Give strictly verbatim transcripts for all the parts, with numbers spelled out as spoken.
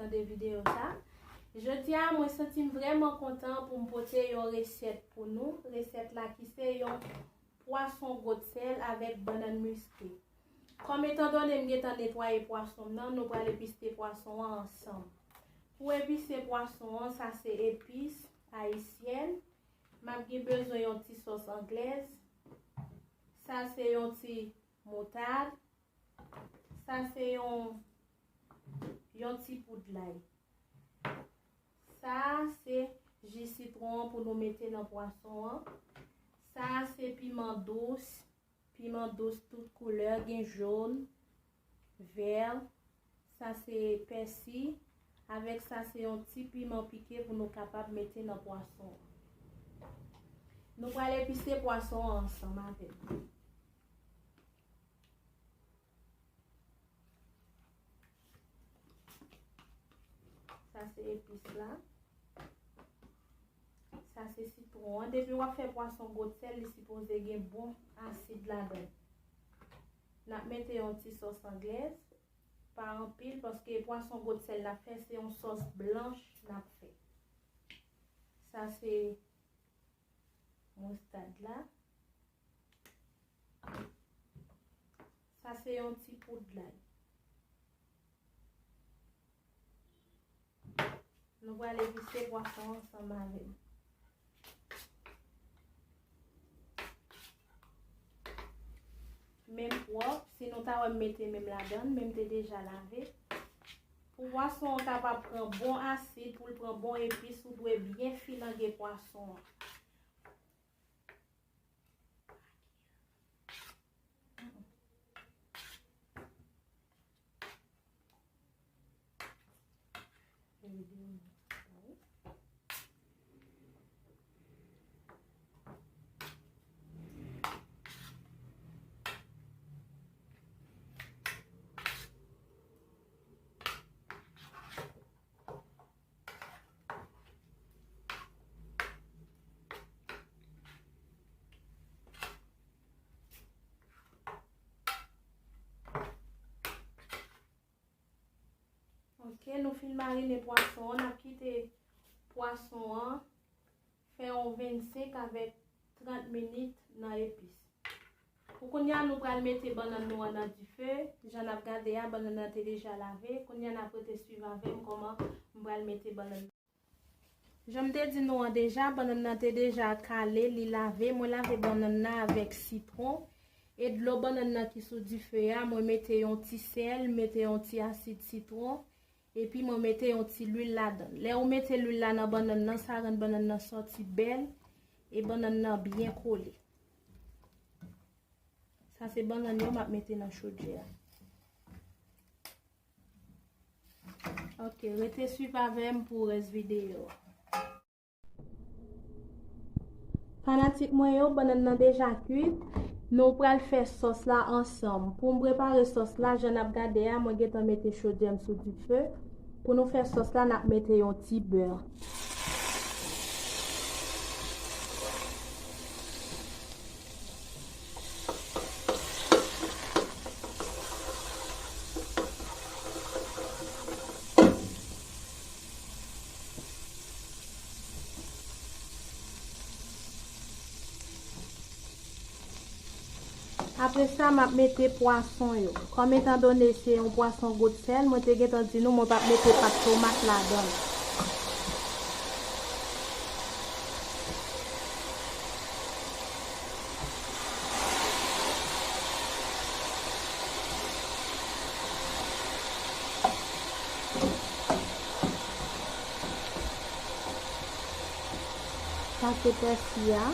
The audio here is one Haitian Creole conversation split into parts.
Gade videyo sa. Jodi a, mwen santi m vrèman kontan pou m pote yon resèt pou nou. Resèt la ki se yon pwason godsèl avèk bannann miske. Kòm etan done m gentan netwaye pwason m nan, nou pral epise pwason an ansanm. Pou epise pwason an, sa se epis ayisyèn. M ap gen bezwen yon ti sòs anglèz. Sa se yon ti moutad. Sa se yon, yon ti poud lay. Sa se ji sitwon an pou nou mete nan pwason an. Sa se piman dous, piman dous tout koulè, gen jòn, vè. Sa se pèsi. Avèk sa se yon ti piman pike pou nou kapab mete nan pwason an. Nou pral epise pwason an ansanm avè l. Sa se epis la. Sa se sitwon an. Depi w ap fè pwason godsèl, li sipoze gen bon asid ladan l. N ap mete yon ti sòs anglèz, pa anpil, paske pwason godsèl n ap fè, se yon sòs blanch n ap fè. Sa se moustad la. Sa se yon ti poud lay. Nou pral epise pwason ansanm avè l. Men m pwòp, si nou ta wè m mete men m ladan l, men m te deja lave. Pou pwason an kapab pran bon asid, pou l pran bon epis, ou dwe byen filange pwason an. Ok, nou fin marine pwason an, n ap kite pwason an fè yon vennsenk avèk trant minit nan epis. Pou kounye a, nou pral mete bannann nou an nan dife. Jan n ap gade a, bannann nan te deja lave. Kounye a, n ap rete swiv avè m kòman m pral mete bannann. Jan m te di nou an deja, bannann nan te deja kale, li lave. Mwen lave bannann nan avèk sitwon. E dlo bannann nan ki sou dife a, mwen mete yon ti sèl, mete yon ti asid sitwon. Epi mwen mete yon ti lwil ladan l. Lè ou mete lwil la nan bannann nan, sa rann bannann nan sòti bèl. E bannann nan byen kole. Sa se bannann yo m ap mete nan chodyè a. Ok, rete swiv avè m pou rès videyo a. Fanatik mwen yo, bannann nan deja kwit. Nou pral fè sòs la ansanm. Pou m prepare sòs la, jan n ap gade a, mwen gentan mete chodyè m sou dife. Pou nou fè sòs la, n ap mete yon ti bè. Apre sa, m ap mete pwason yo. Kòm etan done se yon pwason godsèl, mwen te gentan di nou mwen p ap mete pat tomat ladan l. Sa se pèsi a.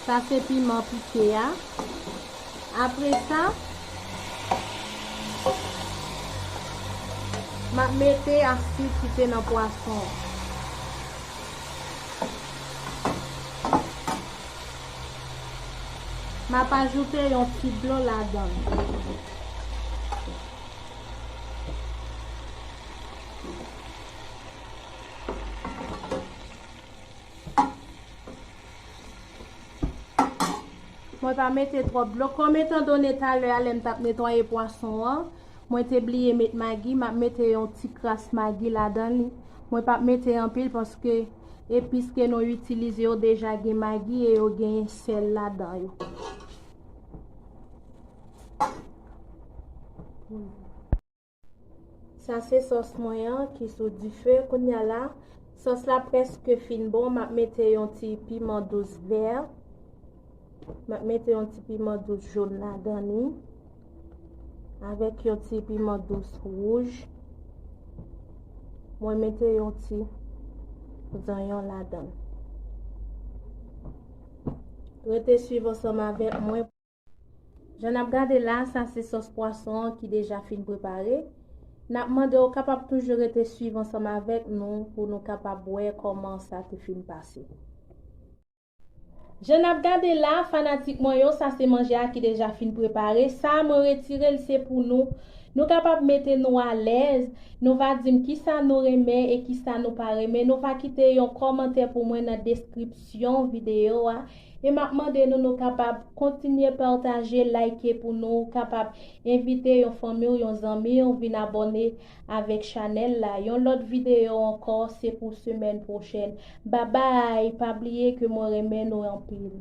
Sa se piman pike a. Apre sa, m ap mete asid ki te nan pwason an. M ap ajoute yon ti dlo ladan l. Mwen pa mete twòp dlo. Kòm etan done talè a, lè m t ap netwaye pwason an, Mwen te bliye met magi, m ap mete yon ti kras magi ladan li. Mwen p ap mete anpil paske epis ke nou itilize yo deja gen magi e yo gen sèl ladan yo. Sa se sòs mwen an ki sou dife. Kounye a la, sòs la prèske fin bon. M ap mete yon ti piman dous vè. M ap mete yon ti piman dous jòn ladan li. Avèk yon ti piman dous wouj. Mwen mete yon ti zanyon ladan. Rete swiv ansanm avèk mwen. Jan n ap gade la, sa se sòs pwason an ki deja fin prepare. N ap mande w kapab toujou rete swiv ansanm avèk nou pou nou kapab wè kòman sa te fin pase. Jan n ap gade la, fanatik mwen yo, sa se manje a ki deja fin prepare. Sa a mwen retire l, se pou nou. Nou kapab mete nou alèz. Nou va di m kisa nou renmen e kisa nou pa renmen. Nou va kite yon kòmantè pou mwen nan deskripsyon videyo a. E m ap mande nou, nou kapab kontinye pataje, like pou nou kapab envite yon fanmi w, yon zanmi w vin abòne avèk chanèl la. Yon lòt videyo ankò, se pou semèn pwochèn. Babay, pa bliye ke mwen renmen nou anpil.